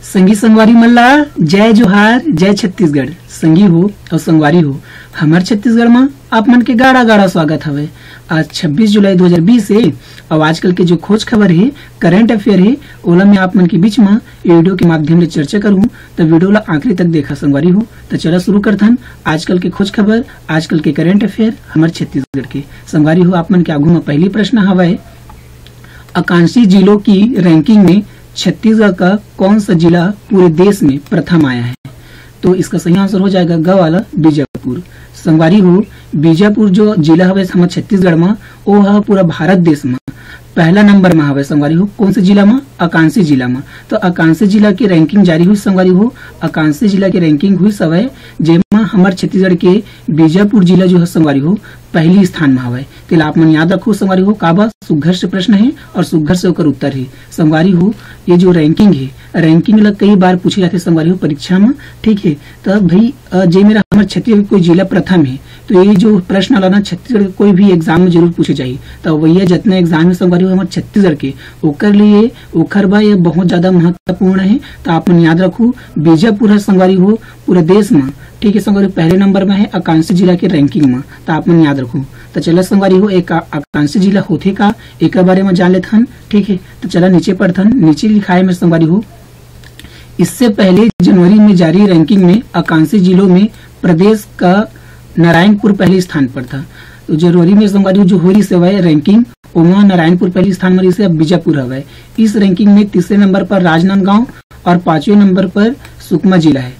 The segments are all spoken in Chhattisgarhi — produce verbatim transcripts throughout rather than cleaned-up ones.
संगी संगवारी मन ला जय जोहार, जय छत्तीसगढ़। संगी हो अउ संगवारी हो, हमर छत्तीसगढ़ म आप मन के गाड़ा गाड़ा स्वागत हवे। आज छब्बीस जुलाई दो हज़ार बीस हे, अउ आजकल के जो खोज खबर हे, करंट अफेयर हे, ओला मैं आप मन के बीच म ये वीडियो के माध्यम ले चर्चा करहूँ। त वीडियो ला आखिरी तक देखा संगवारी हो। त चला शुरू करथन आजकल के खोज खबर, आजकल के करंट अफेयर हमर छत्तीसगढ़ के। संगवारी हो, आप मन के आगू म पहली प्रश्न हवय, आकांक्षी जिलों की रैंकिंग में छत्तीसगढ़ का कौन सा जिला पूरे देश में प्रथम आया है? तो इसका सही आंसर हो जाएगा ग वाला, बीजापुर। संगवारी हो, बीजापुर जो जिला हवे हमर छत्तीसगढ़ म, ओ ह पूरा भारत देश म पहला नंबर म हवे संगवारी हो। कौन से जिला म? आकांक्षी जिला म। तो आकांक्षी जिला की रैंकिंग जारी हुई संगवारी हो। आकांक्षी जिला की रैंकिंग हुई हवय, जेमा हमर छत्तीसगढ़ के बीजापुर जिला जो है संगवारी हो, पहली स्थान म हवय। तेला आप मन याद रखो संगवारी हो, काबर सुघर से प्रश्न हे अउ सुघर से ओकर उत्तर हे। संगवारी हो, ये जो रैंकिंग हे, रैंकिंग ला कई बार पूछे जाथे संगवारी हो परीक्षा म, ठीक हे। त भाई, अ, जे मेरा हमर छत्तीसगढ़ के कोई जिला प्रथम हे, तो ये जो प्रश्न ला ना छत्तीसगढ़ के कोई भी एग्जाम में जरूर पूछे जाही। त भैया, जितना एग्जाम हे संगवारी हो हमर छत्तीसगढ़ के, ओकर लिए, ओखर बर ये बहुत ज्यादा महत्वपूर्ण हे। त आप मन याद रखू, बीजापुर ह संगवारी हो पूरा देश म, ठीक है संगवारी, पहले नंबर में है आकांक्षी जिला के रैंकिंग म। त आप मन याद रखू। त चला संगवारी हो, एक आ-, आकांक्षी जिला होथे का, एकर बारे में जान लेथन। ठीक है, त चला नीचे पढ़थन। नीचे लिखाए में संगवारी हो, इससे पहले जनवरी में जारी रैंकिंग में आकांक्षी जिलों में प्रदेश का नारायणपुर पहले स्थान पर था। तो जनवरी में संगवारी हो जो हो रही सेवाएं रैंकिंग, ओमा नारायणपुर पहली स्थान म रहिसे, अब बीजापुर हवय। इस रैंकिंग में तीसरे नंबर पर राजनांदगांव और पांचवें नंबर पर सुकमा जिला है।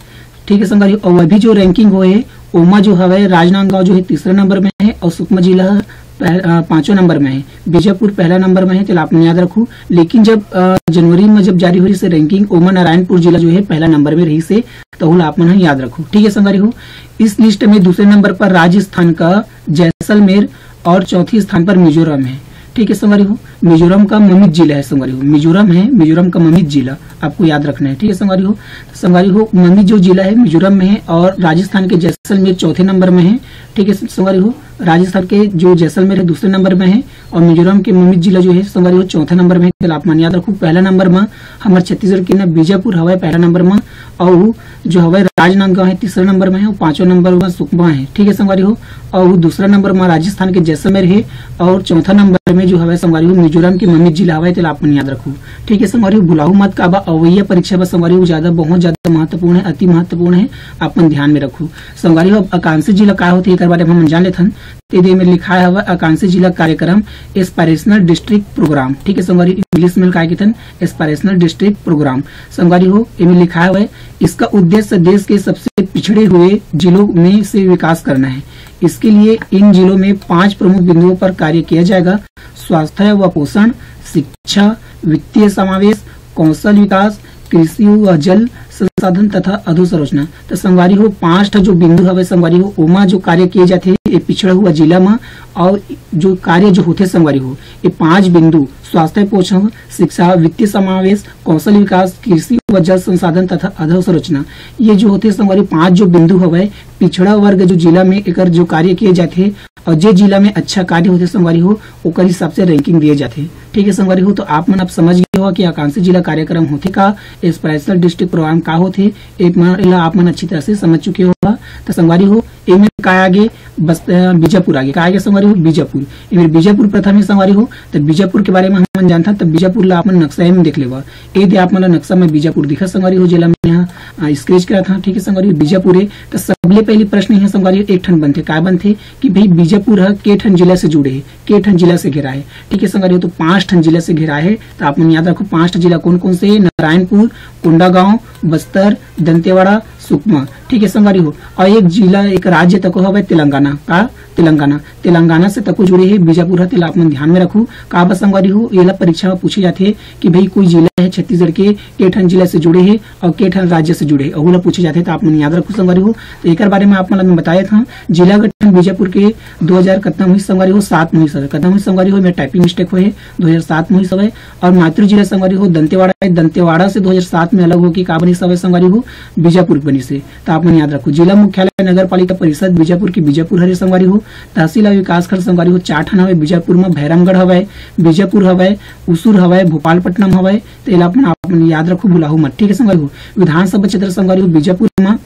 ठीक है संगवारी हो, अउ अभी जो रैंकिंग होए हे, ओमा जो हवय राजनांदगांव जो है तीसरे नंबर में है अउ सुकमा जिला ह पह-, अ, पांचवें नंबर में है, बीजापुर पहला नंबर में है, तेला आप मन याद रखू। लेकिन जब, अ, जनवरी में जब जारी होइस रैंकिंग, ओमा नारायणपुर जिला जो है पहला नंबर में रहिसे, त ओला आप मन ह याद रखू। ठीक है संगवारी हो, इस लिस्ट में दूसरे नंबर पर राजस्थान का जैसलमेर और चौथी स्थान पर मिजोरम है। ठीक है संगवारी हो, मिजोरम का ममित जिला है संगवारी हो, मिजोरम है, मिजोरम का ममित जिला आपको याद रखना है। ठीक है संगवारी हो, तो संगवारी हो, ममित जो जिला है मिजोरम में है और राजस्थान के जैसलमेर चौथे नंबर में है। ठीक है संगवारी हो, राजस्थान के जो जैसलमेर है दूसरे नंबर में है और मिजोरम के ममित जिला जो है संगवारी हो चौथे नंबर में है। तेला आप मन याद रखू, पहला नंबर में हमर छत्तीसगढ़ के ना बीजापुर हवय पहला नंबर में, अउ जो हवय राजनांदगांव है तीसरा नंबर में है, अउ पांचवा नंबर में सुकमा है। ठीक है संगवारी हो, अउ दूसरा नंबर में राजस्थान के जैसलमेर है, अउ चौथा नंबर में जो हवय संगवारी हो मिजोरम के ममित जिला हवय, तेला आप मन याद रखू। ठीक है संगवारी हो, भुलाहू मत, काबर अवइया परीक्षा बर संगवारी हो ज्यादा, बहुत ज्यादा महत्वपूर्ण है, अति महत्वपूर्ण है, आप मन ध्यान में रखू। संगवारी हो, अब आकांक्षी जिला का होथे एकर बारे में हम जान लेथन। ते दे में लिखाए हवय आकांक्षी जिला कार्यक्रम, एस्पिरेशनल डिस्ट्रिक्ट प्रोग्राम। ठीक है संगवारी, इंग्लिश में लिखाए किथन एस्पिरेशनल डिस्ट्रिक्ट प्रोग्राम। संगवारी हो, एमे लिखाए हवय, इसका उद्देश्य देश के सबसे पिछड़े हुए जिलों में से विकास करना है। इसके लिए इन जिलों में पांच प्रमुख बिंदुओं पर कार्य किया जाएगा: स्वास्थ्य व पोषण, शिक्षा, वित्तीय समावेश, कौशल विकास, कृषि व जल संसाधन तथा अधोसंरचना। तो संगवारी हो, पांच ठा जो बिंदु हवे संगवारी हो, ओमा जो कार्य किए जाथे ये पिछड़ा हुआ जिला में, और जो कार्य जो होथे संगवारी हो, ये पांच बिंदु, स्वास्थ्य पोषण, शिक्षा, वित्तीय समावेश, कौशल विकास, कृषि व जल संसाधन तथा अधोसंरचना, ये जो होथे संगवारी पांच जो बिंदु हवय, पिछड़ा वर्ग जो जिला में एकर जो कार्य किए जाथे और जे जिला में अच्छा कार्य होथे संगवारी हो, ओकर हिसाब से रैंकिंग दिए जाथे। ठीक है संगवारी हो, तो आप मन अब समझ गए हो कि आकांक्षी जिला कार्यक्रम होथे का, एस्पिरेशनल डिस्ट्रिक्ट प्रोग्राम का होथे, एक मन एला आप मन अच्छी तरह से समझ चुके हो। तो संगवारी हो, एमे का आगे, बस, अ, बीजापुर आगे, का आगे संगवारी हो, बीजापुर। एमे बीजापुर प्रथम ही संगवारी हो, तो बीजापुर के बारे में हमन जानथन, तो बीजापुर ला आप मन नक्शा में देख लेवा। ए दे आप मन ला नक्शा में बीजापुर दिखा संगवारी हो, जेला मैं यहाँ, अ, स्केच करत हंव। ठीक है संगवारी हो, बीजापुर है। तो सबले पहली प्रश्न यहाँ संगवारी हो एक ठन बनथे, का बनथे कि भाई बीजापुर ह के ठन जिला से जुड़े है, के ठन जिला से घेरा है। ठीक है संगवारी हो, तो पांच ठन जिला से घेरा है। तो आप मन याद रखो, पांच ठन जिला कौन कौन से है? नारायणपुर, कोंडागांव, बस्तर, दंतेवाड़ा, सुकमा। ठीक है संगवारी हो, और एक जिला, एक राज्य तको हवय तेलंगाना। का? तेलंगाना। तेलंगाना से तको जुड़े है बीजापुर ह, तेला आप मन ध्यान में रखू। का बस संगवारी हो, एला परीक्षा में पूछे जाथे कि भाई कोई जिला है छत्तीसगढ़ के, के ठन जिला से जुड़े है और के ठन राज्य से जुड़े है, ओहू ला पूछे जाथे, तो आप मन याद रखू संगवारी हो। तो एकर बारे में आप मन ला मैं बताए था, जिला गठन बीजापुर के दो हज़ार कतना हुई संगवारी हो, सात में हुई संगवारी, कतना हुई संगवारी हो, मेरा टाइपिंग मिस्टेक होए, दो हज़ार सात में हुई संगवारी। और मातृ जिला संगवारी हो दंतेवाड़ा है, दंतेवाड़ा से दो हज़ार सात में अलग होके का बनी हवय संगवारी हो, बीजापुर बनी से। तो आप मन याद रखो, जिला मुख्यालय नगर पालिका परिषद बीजापुर के बीजापुर हरे संगवारी हो, तहसील अउ विकासखंड संगवारी हो चार ठन हवय, बीजापुर म भैरमगढ़ हवय, बीजापुर हवय, उसूर हवय, भोपालपट्टनम हवय। तो एला अपन आप मन याद रखो, भुलाहू मत, ठीक है संगवारी हो। विधानसभा क्षेत्र संगवारी हो बीजापुर म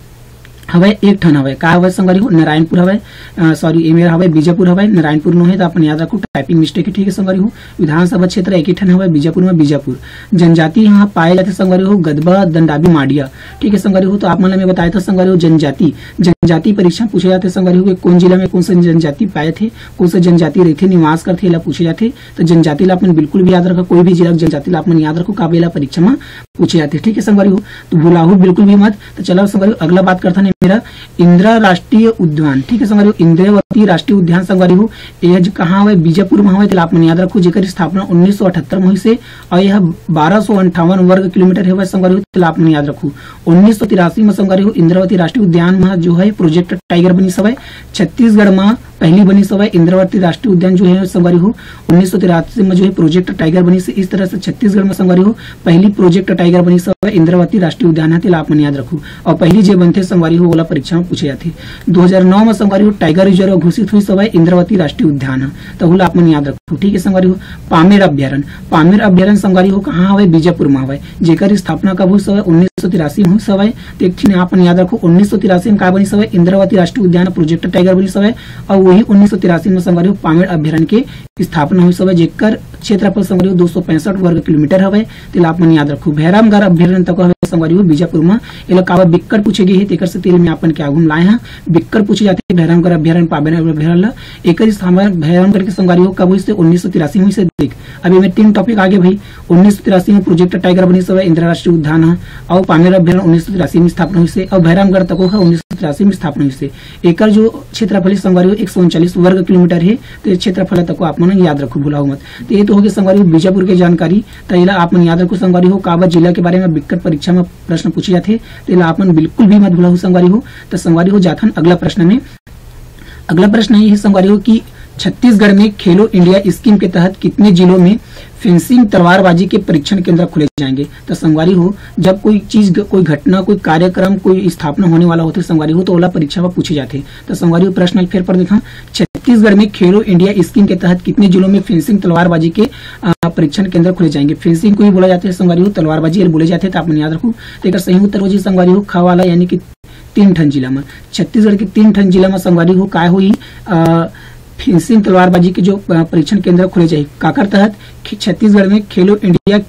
हवय, एक ठन हवय, का हवय संगवारी हो? नारायणपुर हवय, सॉरी, ए मेरा हवय बीजापुर हवय, नारायणपुर नो है, तो अपन याद रखो, टाइपिंग मिस्टेक है, ठीक है संगवारी हो। विधानसभा क्षेत्र एक ही ठन हवय बीजापुर में, बीजापुर। जनजाति यहाँ पाए जाते संगवारी हो गदबा, दंडाबी, माड़िया, ठीक है संगवारी हो। तो आप मन ला मैं बताए था संगवारी हो, जनजाति, जनजाति परीक्षा पूछे जाते संगवारी हो कि कौन जिला में कौन सा जनजाति पाए थे, कौन सा जनजाति रहते, निवास करते, एला पूछे जाते। तो जनजाति ला अपन बिल्कुल भी याद रखा, कोई भी जिला के जनजाति ला अपन याद रखो, काबर एला परीक्षा में पूछे जाते, ठीक है संगवारी हो। तो भुलाहू बिल्कुल भी मत। तो चलो संगवारी हो, अगला बात करथन मेरा इंदिरा राष्ट्रीय उद्यान, ठीक है संगवारी हो, इंद्रावती राष्ट्रीय उद्यान संगवारी हो, ये ज-, कहाँ हवय? बीजापुर में हवय, तेला आप मन याद रखो, जेकर स्थापना उन्नीस सौ अठहत्तर में हुई से, और यह बारह सौ अंठावन वर्ग किलोमीटर हवय संगवारी हो, तेला आप मन याद रखो। उन्नीस सौ तिरासी में संगवारी हो, इंद्रावती राष्ट्रीय उद्यान में जो है प्रोजेक्ट टाइगर बनिस हवय, छत्तीसगढ़ में पहली बनिस हवय इंद्रावती राष्ट्रीय उद्यान जो है संगवारी हो, उन्नीस सौ तिरासी में जो है प्रोजेक्ट टाइगर बनिस हे। इस तरह से छत्तीसगढ़ में संगवारी हो पहली प्रोजेक्ट टाइगर बनिस हवय इंद्रावती राष्ट्रीय उद्यान है, तेला आप मन याद रखो। और पहली जे बनथे संगवारी हो, ओला परीक्षा में पूछे जाथे। दो हज़ार नौ में संगवारी हो टाइगर रिजर्व घोषित हुई हवय इंद्रावती राष्ट्रीय उद्यान है, तो ओला आप मन याद रखो, ठीक है संगवारी हो। पामेड़ अभ्यारण्य, पामेड़ अभ्यारण्य संगवारी हो कहाँ हवय? बीजापुर में हवय, जेकर स्थापना कब हुई हवय? उन्नीस सौ तिरासी में हुई हवय। तो एक ठिन आप मन याद रखो, उन्नीस सौ तिरासी में का बनिस हवय? इंद्रावती राष्ट्रीय उद्यान प्रोजेक्ट टाइगर बनिस हवय, और वही उन्नीस सौ तिरासी में संगवारी हो पामेड़ अभ्यारण्य के स्थापना हुई हवय, जेकर क्षेत्रफल संगवारी हो दो सौ पैंसठ वर्ग किलोमीटर हवय। तेला आप मन याद रखो। भैरमगढ़ अभ्यारण्य तको हवय संगवारी हो बीजापुर में, एला काबर बिक्कट पूछे गे हे, तेकर से तेला मैं आप मन के आगू में लाए हंव। बिक्कट पूछे जाथे भैरमगढ़ अभ्यारण्य, पामेड़ अभ्यारण्य ला। एकर स्थापना भैरमगढ़ के संगवारी हो कब हुई से? उन्नीस सौ तिरासी में हुई से। देख, अब एमे तीन टॉपिक आगे भाई। उन्नीस सौ तिरासी में प्रोजेक्ट टाइगर बनिस हवय इंदिरा राष्ट्रीय उद्यान ह, अउ पामेड़ अभ्यारण्य उन्नीस सौ तिरासी में स्थापना हुई से, अउ भैरमगढ़ तको ह उन्नीस सौ तिरासी में स्थापना हुई से। एकर जो क्षेत्रफल हे संगवारी हो एक सौ उनचालीस वर्ग किलोमीटर हे। तो ये क्षेत्रफल तको आप मन याद रखो, भुलाओ मत। तो ये तो होगे संगवारी हो बीजापुर के जानकारी। तो एला आप मन याद रखो संगवारी हो, काबर जिला के बारे में बिक्कट परीक्षा में प्रश्न पूछे जाथे, तो एला आप मन बिल्कुल भी मत भुलाओ संगवारी हो। तो संगवारी हो जाथन अगला प्रश्न में। अगला प्रश्न ये है संगवारी हो कि छत्तीसगढ़ में खेलो इंडिया स्कीम के तहत कितने जिलों में फेंसिंग, तलवारबाजी के परीक्षण केंद्र खोले जाएंगे? तो संगवारी हो, जब कोई चीज, कोई घटना, कोई कार्यक्रम, कोई स्थापना होने वाला होथे संगवारी हो, तो ओला परीक्षा में पूछे जाथे। तो संगवारी हो, प्रश्न ल फेर पढ़ देखा, छत्तीसगढ़ में खेलो इंडिया स्कीम के तहत कितने जिलों में फेंसिंग, तलवारबाजी के, अ, परीक्षण केंद्र खोले जाएंगे? फेंसिंग को ही बोला जाता है संगवारी हो, तलवारबाजी बोले जाते हैं, तो आप मन याद रखो। तो एकर सही उत्तर हो जी संगवारी हो, ख वाला, यानी कि तीन ठन जिला में, छत्तीसगढ़ के तीन ठन जिला में संगवारी हो काय होही, अ, फेंसिंग, तलवारबाजी के जो, अ, परीक्षण केंद्र खोले जाही, काकर तहत? खे-, छत्तीसगढ़ में खेलो इंडिया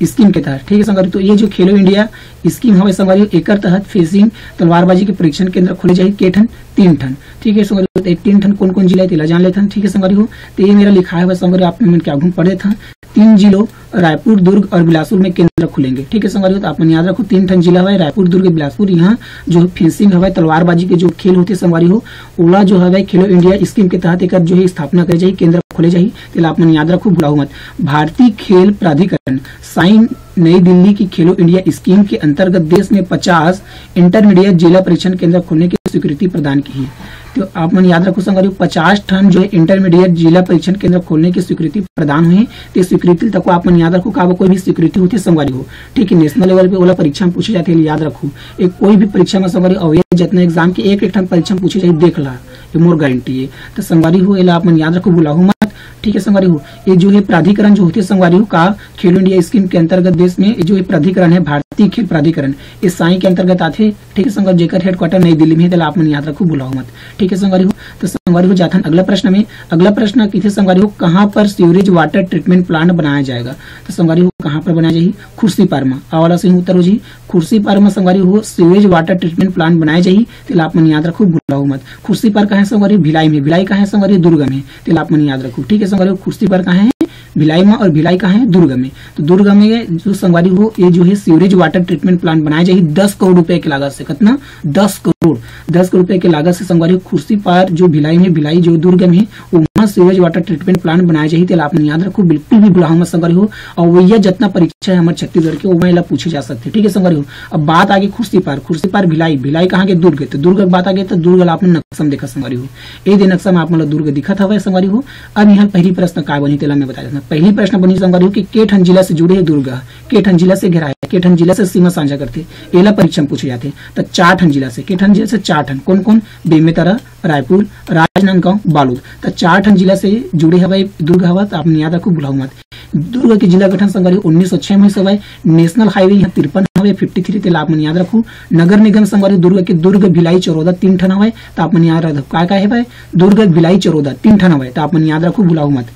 स्कीम के तहत, ठीक है संगवारी। तो ये जो खेलो इंडिया स्कीम हवे संगवारी हो, एकर तहत फेंसिंग, तलवारबाजी के परीक्षण केंद्र खोले जाही, के ठन? तीन ठन, ठीक है संगवारी। तो ये तीन ठन कौन कौन जिला है, तेला जान लेथन, ठीक है संगवारी हो। तो ये मेरा लिखाए हवे संगवारी, आप मन के आगू में पढ़ देथन। तीन जिलों रायपुर, दुर्ग और बिलासपुर में केंद्र खुलेंगे, ठीक है संगवारी हो। तो आप मन याद रखो, तीन ठन जिला हवे, रायपुर, दुर्ग, बिलासपुर, यहाँ जो फेंसिंग हवे, तलवारबाजी के जो खेल होथे संगवारी हो, ओला जो हवे खेलो इंडिया स्कीम के तहत एकर जो है स्थापना करे जाही, केंद्र खोले जाही, तेला आप मन याद रखो, भुलाओ मत। भारतीय खेल प्राधिकरण, साई, नई दिल्ली की खेलो इंडिया स्कीम के अंतर्गत देश में पचास इंटरमीडिएट जिला परीक्षण केंद्र खोलने की स्वीकृति प्रदान की है। तो आप मन याद रखो संगवारी हो, पचास ठन जो है इंटरमीडिएट जिला परीक्षण केंद्र खोलने की स्वीकृति प्रदान हुई है। तो ये स्वीकृति तको आप मन याद रखो, काबर कोई भी स्वीकृति होती है संगवारी हो, ठीक है, नेशनल लेवल पे ओला परीक्षा में पूछे जाते हैं, याद रखो। एक कोई भी परीक्षा में संगवारी हो, ये जितना एग्जाम के एक एक ठन परीक्षा में पूछे जाही, देख ला, ये मोर गारंटी है। तो संगवारी हो, एला आप मन याद रखो, भुलाहू मत, ठीक है संगवारी हो। ये जो है प्राधिकरण जो होते संगवारी हो का खेलो इंडिया स्कीम के अंतर्गत देश में ये जो ये प्राधिकरण है, भारतीय खेल प्राधिकरण, ये साई के अंतर्गत आथे, ठीक है संगवारी, जेकर हेडक्वार्टर नई दिल्ली में है, तेला आप मन याद रखो, भुलाओ मत, ठीक है संगवारी हो। तो संगवारी हो जाथन अगला प्रश्न में। अगला प्रश्न किथे संगवारी हो, कहाँ पर सीवरेज वाटर ट्रीटमेंट प्लांट बनाया जाएगा? तो संगवारी हो, कहाँ पर बनाया जाही? खुर्सीपार में। आ वाला सही उत्तर हो जी, खुर्सीपार में संगवारी हो सीवरेज वाटर ट्रीटमेंट प्लांट बनाया जाही, तेला आप मन याद रखो, भुलाओ मत। खुर्सीपार कहाँ है संगवारी? भिलाई में। भिलाई कहाँ है संगवारी? दुर्ग में। तेला आप मन याद रखो, ठीक है संगवारी हो, खुर्सीपार कहाँ है? भिलाई में। और भिलाई कहाँ है? दुर्ग में। तो दुर्ग में जो संगवारी हो, ये जो है सीवरेज वाटर ट्रीटमेंट प्लांट बनाया जाही दस करोड़ रुपए की लागत से। कितना? दस करोड़। दस करोड़ रुपए की लागत से संगवारी हो, खुर्सीपार जो भिलाई में, भिलाई जो दुर्ग में, वहाँ सीवरेज वाटर ट्रीटमेंट प्लांट बनाया जाही, तेला आप मन याद रखो, बिल्कुल भी भुलाओ मत संगवारी हो। और वही जितना परीक्षा है हमारे छत्तीसगढ़ के, वो एला पूछे जा सकते, ठीक है संगवारी हो। अब बात आगे खुर्सीपार, खुर्सीपार भिलाई, भिलाई कहाँ के? दुर्ग। तो दुर्ग के बात आगे, तो दुर्ग ला आप मन नक्शा में देखा संगवारी हो, ए दे नक्शा में आप मन ला दुर्ग दिखत हवय संगवारी हो। अब यहाँ पहली प्रश्न का बनी, तेला मैं बता देता हूँ। पहली प्रश्न बनी संगवारी हो कि के ठन जिला से जुड़े है दुर्ग? के ठन जिला से घेराए हे, के ठन जिला से सीमा साझा करथे, एला परीक्षा में पूछे जाथे। त चार ठन जिला से, के ठन जिला से? चार ठन। कोन कोन? बेमेतरा, रायपुर, राजनांदगांव, बालोद। त चार ठन जिला से जुड़े हवय दुर्ग हवय, त आप मन याद रखू, भुलाहू मत। दुर्ग के जिला गठन संगवारी उन्नीस सौ छह में होइस हवय। नेशनल हाईवे यहाँ तिरपन हवय, फिफ्टी थ्री, तेला आप मन याद रखू। नगर निगम संगवारी दुर्ग के दुर्ग, भिलाई, चरोदा तीन ठन हवय, त आप मन याद रखू का का हवय? दुर्ग, भिलाई, चरोदा तीन ठन हवय, त आप मन याद रखू, भुलाहू मत।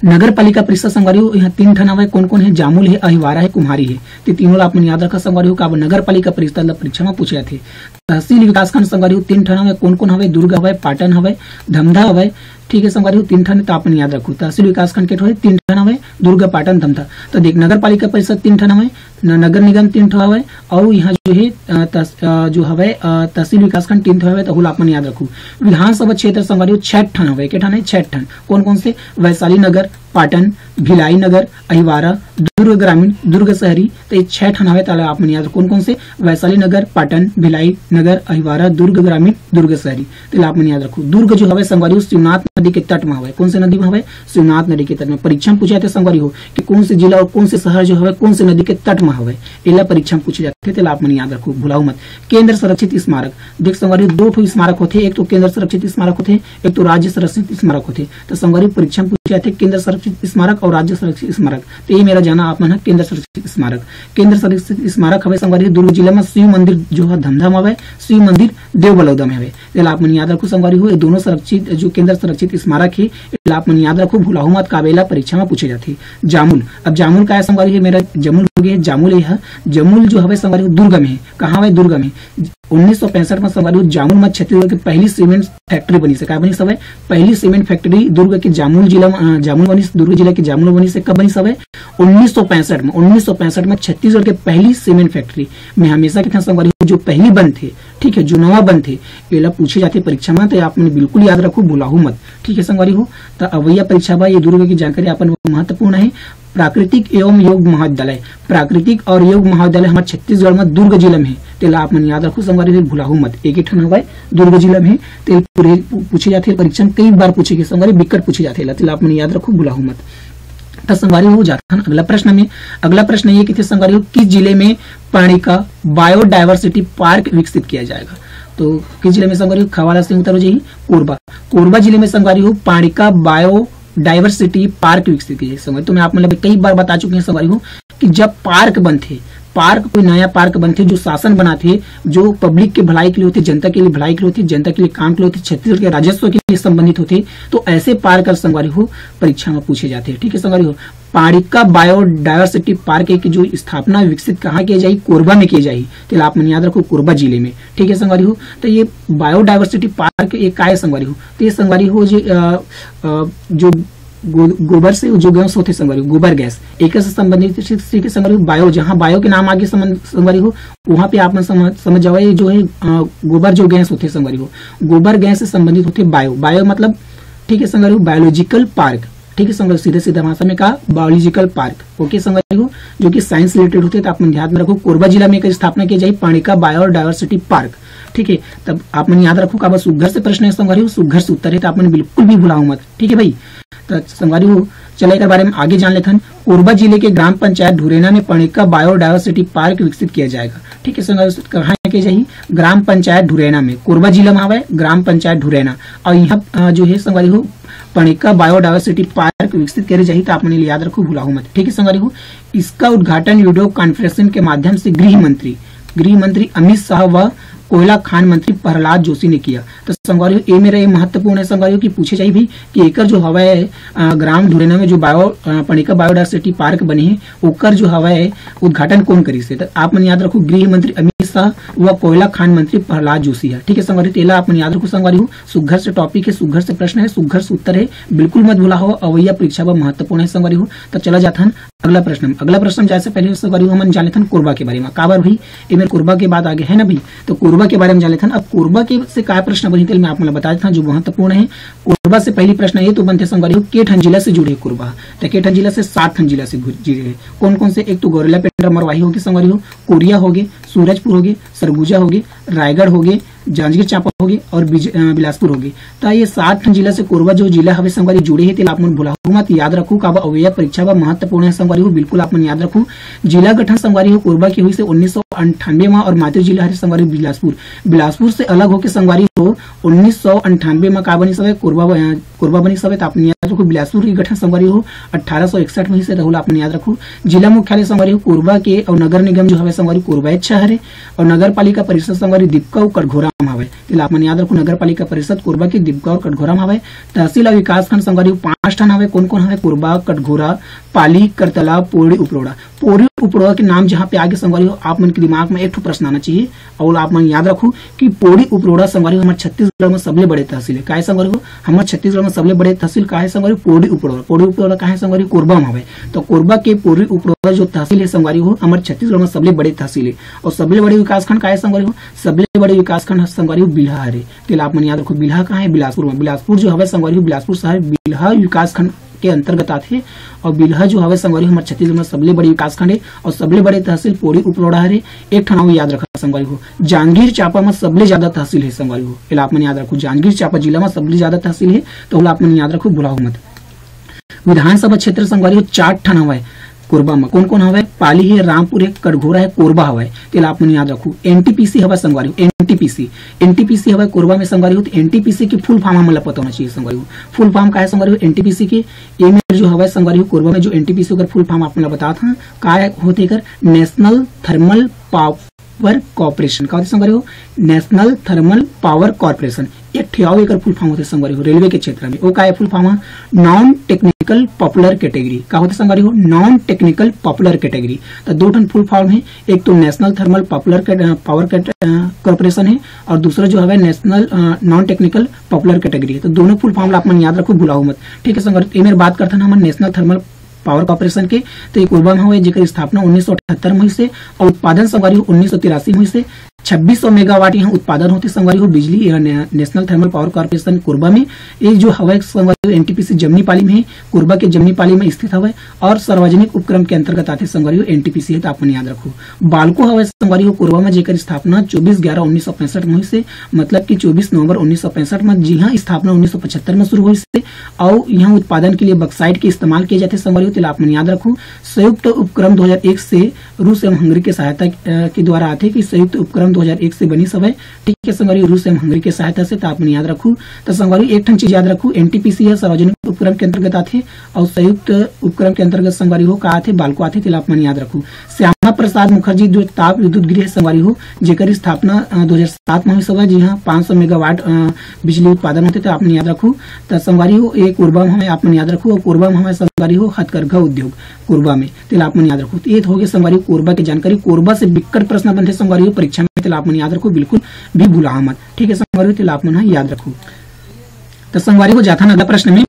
नगर पालिका परिषद संगवारी हो, यहाँ तीन ठन हवय। कोन कोन हे? जामुल हे, अहिवारा हे, कुम्हारी हे। ते तीनों ला आप मन याद रखा संगवारी हो, काबर नगर पालिका परिषद ला परीक्षा में पूछे जाथे। तहसील विकासखंड संगवारी हो, तीन ठन हवय। कोन कोन हवय? दुर्ग हवय, पाटन हवय, धमधा हवय। ठीक है संगवारी हो, तीन ठन, त आप मन याद रखू, तहसील विकासखंड के ठो हे, तीन ठन हवय, दुर्ग, पाटन, धमधा। त देख, नगर पालिका परिषद तीन ठन हवय, न-, नगर निगम तीन ठो हवय, अउ यहाँ जो हे, अ, तस-, अ, जो हवय, अ, तहसील विकासखंड तीन ठो हवय, त ओला आप मन याद रखू। विधानसभा क्षेत्र संगवारी हो, छह ठन हवय। के ठन हे? छह ठन। कोन कोन से? वैशाली नगर, पाटन, भिलाई नगर, अहिवारा, दुर्ग ग्रामीण, दुर्ग शहरी। त ये छह ठन हवय, तेला आप मन याद रखू। कोन कोन से? वैशाली नगर, पाटन, भिलाई नगर, अहिवारा, दुर्ग ग्रामीण, दुर्ग शहरी। तेला आप मन याद रखू। दुर्ग जो हवय संगवारी हो, शिवनाथ नदी के तट में हवय। कोन से नदी में हवय? शिवनाथ नदी के तट में। परीक्षा में पूछे जाथे संगवारी हो कि कोन से जिला और कोन से शहर जो हवय, कोन से नदी के तट में हवय, एला परीक्षा में पूछे जाथे, तेला आप मन याद रखू, भुलाहू मत। केंद्र संरक्षित स्मारक, देख संगवारी हो, दो ठो स्मारक होथे, एक तो केंद्र संरक्षित स्मारक होथे, एक तो राज्य संरक्षित स्मारक होथे। त संगवारी हो, परीक्षा में पूछे जाथे केंद्र संरक्षित स्मारक और राज्य संरक्षित स्मारक। त ये मेरा जाना आप मन ह केंद्र संरक्षित स्मारक। केंद्र संरक्षित स्मारक हवय संगवारी हो, दुर्ग जिला में शिव मंदिर जो ह धमधा में हवय, शिव मंदिर देवबलौदा में हवय। तेला आप मन याद रखू संगवारी हो, ये दोनों संरक्षित, जो केंद्र संरक्षित स्मारक हे, एला आप मन याद रखू, भुलाहू मत, काबर एला परीक्षा में पूछे जाथे। जामुल, अब जामुल का हे संगवारी हो? मेरा जमुल हो गया, जामुल ये ह, जमुल जो हवय संगवारी हो, दुर्ग में हे। कहाँ हवय? दुर्ग में। उन्नीस सौ पैंसठ में संगवारी हो, जामुल में छत्तीसगढ़ के पहली सीमेंट फैक्ट्री बनिस हे। का बनिस हवय? पहली सीमेंट फैक्ट्री दुर्ग के जामुल जिला में, अ, जामुल बनिस, दुर्ग जिला के जामुल बनिस हे। कब बनिस हवय? उन्नीस सौ पैंसठ में। उन्नीस सौ पैंसठ में छत्तीसगढ़ के पहली सीमेंट फैक्ट्री। मैं हमेशा कहथंव संगवारी हो, जो पहली बनथे, ठीक है, जो नवा बनथे, एला पूछे जाथे परीक्षा में, त आप मन बिल्कुल याद रखू, भुलाहू मत। ठीक है संगवारी हो, त अवइया परीक्षा बर ये दुर्ग के जानकारी आप मन महत्वपूर्ण है। प्राकृतिक एवं योग महाविद्यालय, प्राकृतिक और योग महाविद्यालय हमर छत्तीसगढ़ में दुर्ग जिला में हे, तेला आप मन याद रखू संगवारी हो, भुलाहू मत। एक ही ठन हवय दुर्ग जिला में हे, तेल पूरे पू-, पूछे जाथे परीक्षा में, कई बार पूछे गए संगवारी, बिकट पूछे जाथे एला, तेला आप मन याद रखू, भुलाहू मत। त संगवारी हो, जाथन अगला प्रश्न में। अगला प्रश्न ये कथे संगवारी हो, किस जिले में पाणी का बायोडायवर्सिटी पार्क विकसित किया जाएगा? तो किस जिले में संगवारी हो? खवाला से उत्तर हो जाही कोरबा। कोरबा जिले में संगवारी हो पाणी का बायो डायवर्सिटी पार्क विकसित किया जाएगा। तो मैं आप मन ल कई बार बता चुके हैं संगवारी हो कि जब पार्क बनथे, पार्क, कोई नया पार्क बनथे, जो शासन बनाथे, जो पब्लिक के भलाई के लिए होथे, जनता के लिए भलाई के लिए होथे, जनता के लिए काम के लिए होथे, छत्तीसगढ़ के राजस्व के लिए संबंधित होथे, तो ऐसे पार्क संगवारी हो परीक्षा में पूछे जाथे। ठीक है संगवारी हो, पाणी का बायोडायवर्सिटी पार्क की जो स्थापना विकसित कहाँ किया जाही? कोरबा में किया जाही। तेला आप मन याद रखो, कोरबा जिले में। ठीक है संगवारी हो, त ये बायोडायवर्सिटी पार्क ये काय संगवारी हो? त ये संगवारी हो जे, अ, अ, जो गो-, गोबर से जो गैस होथे संगवारी हो, गोबर गैस, एकर से संबंधित चीज के संगवारी हो, बायो, जहाँ बायो के नाम आगे संबंध-, संगवारी हो, वहाँ पे आप मन समझ, समझ जाओ, ये जो है, अ, गोबर जो गैस होथे संगवारी हो, गोबर गैस से संबंधित होथे बायो। बायो मतलब, ठीक है संगवारी हो, बायोलॉजिकल पार्क। ठीक है संगवारी, सीधे सीधा भाषा में कहा, बायोलॉजिकल पार्क। ओके संगवारी हो, जो कि साइंस रिलेटेड होथे, त आप मन ध्यान में रखो, कोरबा जिला में एकर स्थापना किया जाही, पाणी का बायोडायवर्सिटी पार्क। ठीक है, तब आप मन याद रखो, काबर सुघर से प्रश्न है संगवारी हो, सुघर से उत्तर है, त आप मन बिल्कुल भी भुलाओ मत। ठीक है भाई, त संगवारी हो, चला एकर बारे में आगे जान लेथन। कोरबा जिले के ग्राम पंचायत ढुरेना में पाणी का बायोडायवर्सिटी पार्क विकसित किया जाएगा। ठीक है संगवारी हो, कहाँ किया जाही? ग्राम पंचायत ढुरेना में, कोरबा जिला में हवय ग्राम पंचायत ढुरेना। और यहाँ, अ, जो है संगवारी हो, पाणी का बायोडायवर्सिटी पार्क विकसित करे जाही, त आप मन ल याद रखो, भुलाहू मत। ठीक है संगवारी हो, इसका उद्घाटन वीडियो कॉन्फ्रेंसिंग के माध्यम से गृह मंत्री, गृह मंत्री अमित शाह व कोयला खान मंत्री प्रहलाद जोशी ने किया। त संगवारी हो, ये मेरा ये महत्वपूर्ण है संगवारी हो कि पूछे जाही भी कि एकर जो हवय, अ, ग्राम ढुरेना में जो बायो, अ, पाणी का बायोडायवर्सिटी पार्क बने हे, ओकर जो हवय उद्घाटन कौन करिस हे? त आप मन याद रखो, गृह मंत्री अमित शाह व कोयला खान मंत्री प्रहलाद जोशी है। ठीक है संगवारी, तेला आप मन याद रखो संगवारी हो, सुघर से टॉपिक है, सुघर से प्रश्न है, सुघर से उत्तर है, बिल्कुल मत भुलाओ, अवइया परीक्षा बर महत्वपूर्ण है संगवारी हो। त चला जाथन अगला प्रश्न। अगला प्रश्न जाए से पहले संगवारी हो, हमन जान लेथन कोरबा के बारे में। काबर भाई, ये मेरे कोरबा के बात आगे है ना भाई, तो कोरबा के बारे में जान लेथन। अब कोरबा के से का प्रश्न बनही, तेला मैं आप मन ल बता देथन, जो महत्वपूर्ण है। कोरबा से पहली प्रश्न ये तो बनथे संगवारी हो, के ठन जिला से जुड़े हे कोरबा? त के ठन जिला से? सात ठन जिला से घु-, जुड़े हे। कौन कौन से? एक तो गौरेला पेंड्रा मरवाही होगे संगवारी हो, कोरिया होगे, सूरजपुर होगे, सरगुजा होगे, रायगढ़ होगे, जांजगीर चांपा होगे और बिज-, अ, बिलासपुर होगे। त ये सात ठन जिला से कोरबा जो जिला हवे संगवारी जुड़े हे, तेला आप मन भुलाहू मत, याद रखू, काबर अवइया परीक्षा बर महत्वपूर्ण हे संगवारी हो, बिल्कुल आप मन याद रखू। जिला गठन संगवारी हो कोरबा के होइस हे उन्नीस सौ अंठानबे मा और मातृ जिला हरे संगवारी हो बिलासपुर। बिलासपुर से अलग होके संगवारी हो उन्नीस सौ अंठानबे मा का बनिस हवे, कोरबा ब-, कोरबा बनिस हवे। त आप मन याद रखू, बिलासपुर के गठन संगवारी हो अठारह सौ इकसठ में होइस हे, त ओला आप मन याद रखू। जिला मुख्यालय संगवारी हो कोरबा के और नगर निगम जो हवे संगवारी कोरबा अच्छा हरे और नगर पालिका परिषद संगवारी दीपका अउ कटघोरा में हवे। तेला आप मन याद रखू, नगर पालिका परिषद कोरबा के दीपका और कटघोरा में हवे। तहसील और विकासखंड संगवारी हो पांच ठन हवे। कौन कौन हवे? कोरबा, कटघोरा, पाली, करतला, पोड़ी, उपरोड़ा। पोड़ी उपरोड़ा के नाम जहाँ पे आगे संगवारी हो, आप मन के दिमाग में एक ठो प्रश्न आना चाहिए और आप मन याद रखू कि पोड़ी उपरोड़ा संगवारी हो हमर छत्तीसगढ़ में सबले बड़े तहसील हे। काहे संगवारी हो? हमर छत्तीसगढ़ में सबले बड़े तहसील काहे संगवारी हो? पोड़ी उपरोड़ा। पोड़ी उपरोड़ा काहे संगवारी हो? कोरबा में हवे। तो कोरबा के पोड़ी उपरोड़ा जो तहसील हे संगवारी हो, हमर छत्तीसगढ़ में सबले बड़े तहसील हे। और सबले बड़े विकासखंड काहे संगवारी हो? सबले बड़े विकासखंड ह संगवारी हो बिल्हा हरे। तेला आप मन याद रखो, बिल्हा कहाँ हे? बिलासपुर में। बिलासपुर जो हवे संगवारी हो, बिलासपुर शहर बिल्हा विकासखंड के अंतर्गत आथे। और बिल्हा जो हवे संगवारी हो, हमर छत्तीसगढ़ में सबले बड़े विकासखंड हे और सबले बड़े तहसील पोड़ी उपरोड़ा हरे। एक ठन अउ याद रखा संगवारी हो, जांजगीर चांपा में सबले ज्यादा तहसील हे संगवारी हो, एला आप मन याद रखो। जांजगीर चांपा जिला में सबले ज्यादा तहसील हे, तो ओला आप मन याद रखो, भुलाहू मत। विधानसभा क्षेत्र संगवारी हो चार ठन हवय कोरबा म। कोन कोन हवय? पाली हे, रामपुर हे, कटघोरा हे, कोरबा हवय। तेला आप मन याद रखू। एनटीपीसी हवय संगवारी हो, एनटीपीसी, एनटीपीसी हवय कोरबा में संगवारी हो। तो एनटीपीसी के फुल फॉर्म हमन ला पता होना चाहिए संगवारी हो। फुल फॉर्म का है संगवारी हो? एनटीपीसी के ए में जो हवय संगवारी हो कोरबा में जो एनटीपीसी ओकर फुल फॉर्म आप मन ला बतात हन, का होथे एकर? National thermal power corporation. का होथे संगवारी हो? National thermal power corporation. एक ठे अउ एकर फुल फॉर्म होथे संगवारी हो रेलवे के क्षेत्र में। ओ का है फुल फॉर्म है? Non technical popular category. का होथे संगवारी हो? Non technical popular category. तो दो ठन फुल फॉर्म है, एक तो नेशनल थर्मल पॉपुलर कैट-, अ, पावर कैट-, अ, कॉरपोरेशन है और दूसरा जो हवय नेशनल, अ, नॉन टेक्निकल पॉपुलर कैटेगरी है। तो दोनों फुल फॉर्म ला आप मन याद रखो, भुलाओ मत। ठीक है संगवारी, ए मेर बात करथन हमन नेशनल थर्मल पावर कॉरपोरेशन के, तो ये कोरबा में हुए, जेकर स्थापना उन्नीस सौ अठहत्तर में हुई से और उत्पादन संगवारी हो उन्नीस सौ तिरासी में हुई से। छब्बीस सौ मेगावाट यहाँ उत्पादन होते संगवारी हो बिजली, यह ने-, national thermal power corporation Korba में। ये जो हवा संगवारी हो एनटीपीसी जमनीपाली में है, कोरबा के जमनीपाली में स्थित हवे और सार्वजनिक उपक्रम के अंतर्गत आते संगवारी हो एनटीपीसी है, तो आप मन याद रखो। बालको हवा संगवारी हो कोरबा में, जेकर स्थापना चौबीस ग्यारह उन्नीस सौ पैंसठ में हुई से, मतलब कि चौबीस नवंबर उन्नीस सौ पैंसठ में, जी हाँ, स्थापना उन्नीस सौ पचहत्तर में शुरू हुई से। और यहाँ उत्पादन के लिए बक्साइट के इस्तेमाल किए जाते संगवारी हो, तेला आप मन याद रखो। संयुक्त उपक्रम दो हज़ार एक से रूस एवं हंगरी के सहायता, अ, के द्वारा आथे कि संयुक्त उपक्रम दो हज़ार एक से बनी हवय। ठीक है संगवारी, रूस एवं हंगरी के सहायता से, तो आप मन याद रखू। तो संगवारी एक ठन चीज याद रखू, एनटीपीसी है सार्वजनिक उपक्रम के अंतर्गत आथे और संयुक्त उपक्रम के अंतर्गत संगवारी हो का आथे, बालको आथे, तेला आप मन याद रखू। श्यामा प्रसाद मुखर्जी जो ताप विद्युत गृह है संगवारी हो, जेकर स्थापना, अ, दो हज़ार सात में हुई हवय, जी हाँ, पाँच सौ मेगावाट, अ, बिजली उत्पादन होते, तो आप मन याद रखू। तो संगवारी हो, ये कोरबा में हमें आप मन याद रखू और कोरबा में हमें संगवारी हो हथकरघा उद्योग कोरबा में, तेला आप मन याद रखू। तो ये तो हो गए संगवारी हो कोरबा के जानकारी। कोरबा से बिकट प्रश्न बनते संगवारी हो परीक्षा में, तेला आप मन याद रखू, बिल्कुल भी भुलाहा मत। ठीक है संगवारी हो, तेला आप मन ह याद रखू। तो संगवारी हो जाथन अगला प्रश्न में।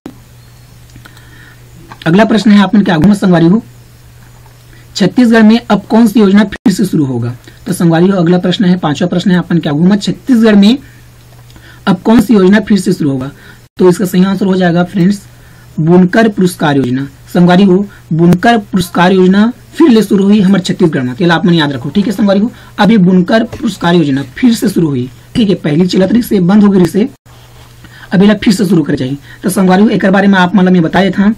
अगला प्रश्न है आप मन के आगू में संगवारी हो, छत्तीसगढ़ में अब कौन सी योजना फिर से शुरू होगा? तो संगवारी हो अगला प्रश्न है, पांचवा प्रश्न है आप मन के आगू में, छत्तीसगढ़ में अब कौन सी योजना फिर से शुरू होगा? तो इसका सही आंसर हो जाएगा फ्रेंड्स, बुनकर पुरस्कार योजना। संगवारी हो, बुनकर पुरस्कार योजना फिर ले शुरू हुई हमर छत्तीसगढ़ में, तेला आप मन याद रखो। ठीक है संगवारी हो, अभी बुनकर पुरस्कार योजना फिर से शुरू हुई। ठीक है, पहली चलत रही से बंद हो गई से, अब एला फिर से शुरू करे जाही। तो संगवारी हो, एकर बारे में आप मन ला मैं बता देत हंव,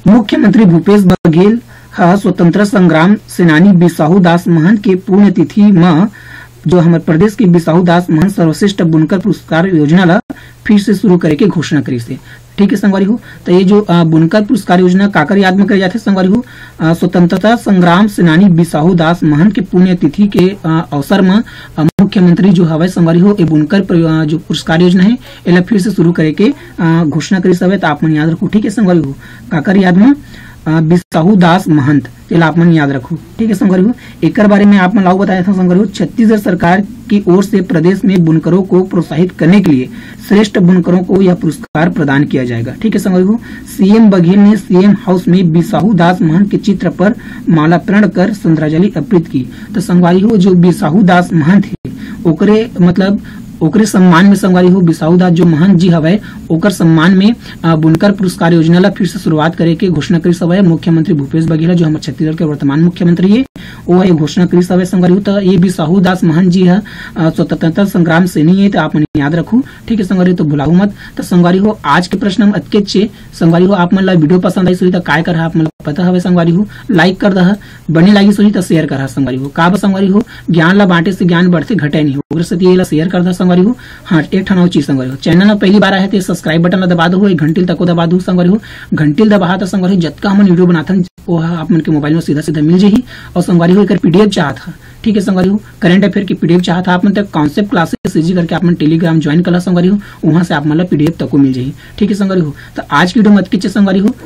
मुख्यमंत्री भूपेश बघेल ह स्वतंत्रता संग्राम सेनानी बिसाहू दास महंत के पुण्यतिथि म जो हमर प्रदेश के बिसाहू दास महंत सर्वश्रेष्ठ बुनकर पुरस्कार योजना ला फिर से शुरू करे के घोषणा करिस हे। ठीक है संगवारी हो, तो ये जो, अ, बुनकर पुरस्कार योजना काकर याद में करे जाथे संगवारी हो? अ, स्वतंत्रता संग्राम सेनानी बिसाहू दास महंत के पुण्यतिथि के, अ, अवसर म, अ, मुख्यमंत्री जो हवय संगवारी हो, ये बुनकर प्र-, अ, जो पुरस्कार योजना है, एला फिर से शुरू करे के, अ, घोषणा करिस हवय, तो आप मन याद रखो। ठीक है संगवारी हो, काकर याद में? अ, बिसाहू दास महंत, तेला आप मन याद रखो। ठीक है संगवारी हो, एकर बारे में आप मन ला अउ बताए था संगवारी हो, छत्तीसगढ़ सरकार की ओर से प्रदेश में बुनकरों को प्रोत्साहित करने के लिए श्रेष्ठ बुनकरों को यह पुरस्कार प्रदान किया जाएगा। ठीक है संगवारी हो, सीएम बघेल ने सीएम हाउस में बिसाहू दास महंत के चित्र पर मालार्पण कर श्रद्धांजलि अर्पित की। तो संगवारी हो, जो बिसाहू दास महंत है, ओकरे मतलब ओकरे सम्मान में संगवारी हो, बिसाहू दास जो महंत जी हवय, ओकर सम्मान में, अ, बुनकर पुरस्कार योजना ला फिर से शुरुआत करे के घोषणा करिस हवय मुख्यमंत्री भूपेश बघेल, जो हमर छत्तीसगढ़ के वर्तमान मुख्यमंत्री है। वो ये घोषणा करिस हवे संगवारी हो। त ये बिसाहू दास महंत जी ह, अ, स्वतंत्रता संग्राम सेनी हे, त आप मन याद रखू, ठीक है संगवारी हो, तो भुलाहू मत। त संगवारी हो, आज के प्रश्न हम अतकेच हे संगवारी हो। आप मन ला video पसंद आइस होही त काय करहा, आप मन ला पता हवे संगवारी हो, like कर दहा, बने लागिस होही त share करहा संगवारी हो। का बर संगवारी हो, ज्ञान ला बांटे से ज्ञान बढ़थे, घटे नहीं, ओकरे सेती एला share कर दहा संगवारी हो। हाँ, एक ठन अउ चीज संगवारी हो, channel में पहली बार आए हे त subscribe button ला दबा दो, एक घंटी ल तको दबा दो संगवारी हो। घंटी ल दबाहा त संगवारी हो, जतका हमन video बनाथन, वो ह आप मन के mobile में सीधा सीधा मिल जाही। और संगवारी हो, एकर PDF चाहत हा, ठीक है संगवारी हो, current affair के PDF चाहत हा आप मन, त Concept Classes CG करके आप मन Telegram join कर ला संगवारी हो, वहां से आप मन ला PDF तको मिल जाही, ठीक है संगवारी हो। त आज की video में अतकेच हे संगवारी हो,